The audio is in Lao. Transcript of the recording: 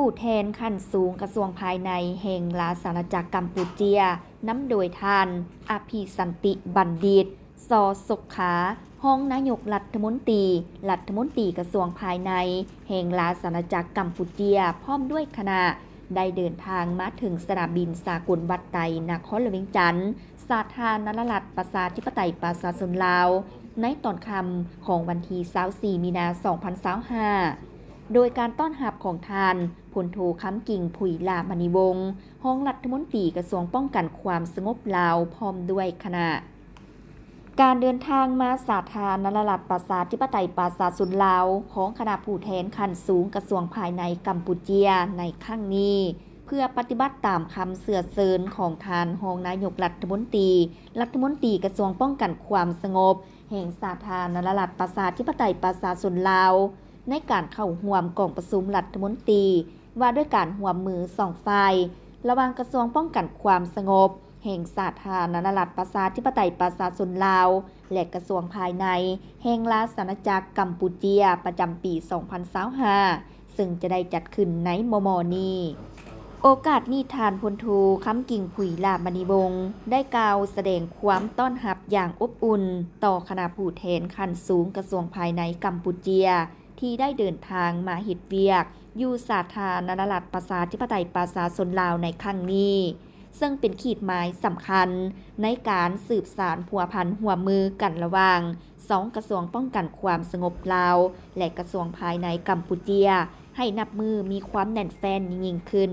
ຜູ້ແທນຂັ້ນສູງກະຊວງພາຍໃນແຫ່ງລາຊະອານາຈັກກຳປູເຈຍ ນຳໂດຍທ່ານ ອະພິສັນຕິ ບັນດິດ ຊໍ ສົກຂາ ຮອງນາຍົກລັດຖະມົນຕີ, ລັດຖະມົນຕີກະຊວງພາຍໃນແຫ່ງລາຊະອານາຈັກກຳປູເຈຍ ພ້ອມດ້ວຍຄະນະ ໄດ້ເດີນທາງມາເຖິງສະໜາມບິນສາກົນວັດໄຕ ນະຄອນຫຼວງວຽງຈັນ, ສາທາລະນະລັດ ປະຊາທິປະໄຕ ປະຊາຊົນລາວ ໃນຕອນຄ່ຳຂອງວັນທີຊາວສີ່ ມີນາ ສອງພັນຊາວຫ້າ ໂດຍການຕ້ອນຮັບຂອງທ່ານ ພົນໂທ ຄຳກິ່ງ ຜຸຍຫຼ້າມະນີວົງ ຮອງລັດຖະມົນຕີກະຊວງປ້ອງກັນຄວາມສະຫງົບລາວ ພ້ອມດ້ວຍຄະນະ. ການເດີນທາງມາສາທາລະນະລັດ ປະຊາທິປະໄຕ ປະຊາຊົນລາວ ຂອງຄະນະຜູ້ແທນຂັ້ນສູງກະຊວງພາຍໃນກຳປູເຈຍໃນຄັ້ງນີ້ ເພື່ອປະຕິບັດຕາມຄຳເຊື້ອເຊີນຂອງທ່ານຮອງນາຍົກລັດຖະມົນຕີ, ລັດຖະມົນຕີກະຊວງປ້ອງກັນຄວາມສະຫງົບແຫ່ງສາທາລະນະລັດ ປະຊາທິປະໄຕ ປະຊາຊົນລາວ ໃນການເຂົ້າຮ່ວມກອງປະຊຸມລັດຖະມົນຕີ ວ່າດ້ວຍການຮ່ວມມືສອງຝ່າຍ ລະຫວ່າງກະຊວງປ້ອງກັນຄວາມສະຫງົບແຫ່ງສາທາລະນະລັດ ປະຊາທິປະໄຕ ປະຊາຊົນລາວ ແລະ ກະຊວງພາຍໃນແຫ່ງລາຊະອານາຈັກກຳປູເຈຍ ປະຈຳປີສອງພັນຊາວຫ້າ ເຊິ່ງຈະໄດ້ຈັດຂຶ້ນໃນມໍ່ໆນີ້. ໂອກາດນີ້ ທ່ານ ພົນໂທ ຄຳກິ່ງ ຜຸຍຫຼ້າມະນີວົງ ໄດ້ກ່າວສະແດງຄວາມຕ້ອນຮັບຢ່າງອົບອຸ່ນຕໍ່ຄະນະຜູ້ແທນຂັ້ນສູງກະຊວງພາຍໃນກຳປູເຈຍ ທີ່ໄດ້ເດີນທາງມາເຮັດວຽກຢູ່ສາທາລະນະລັດ ປະຊາທິປະໄຕ ປະຊາຊົນລາວໃນຄັ້ງນີ້, ເຊິ່ງເປັນຂີດໝາຍສຳຄັນໃນການສືບສານພົວພັນຮ່ວມມືກັນລະຫວ່າງສອງກະຊວງປ້ອງກັນຄວາມສະຫງົບລາວ ແລະ ກະຊວງພາຍໃນກຳປູເຈຍ ໃຫ້ນັບມື້ມີຄວາມແໜ້ນແຟ້ນຍິ່ງຂຶ້ນ.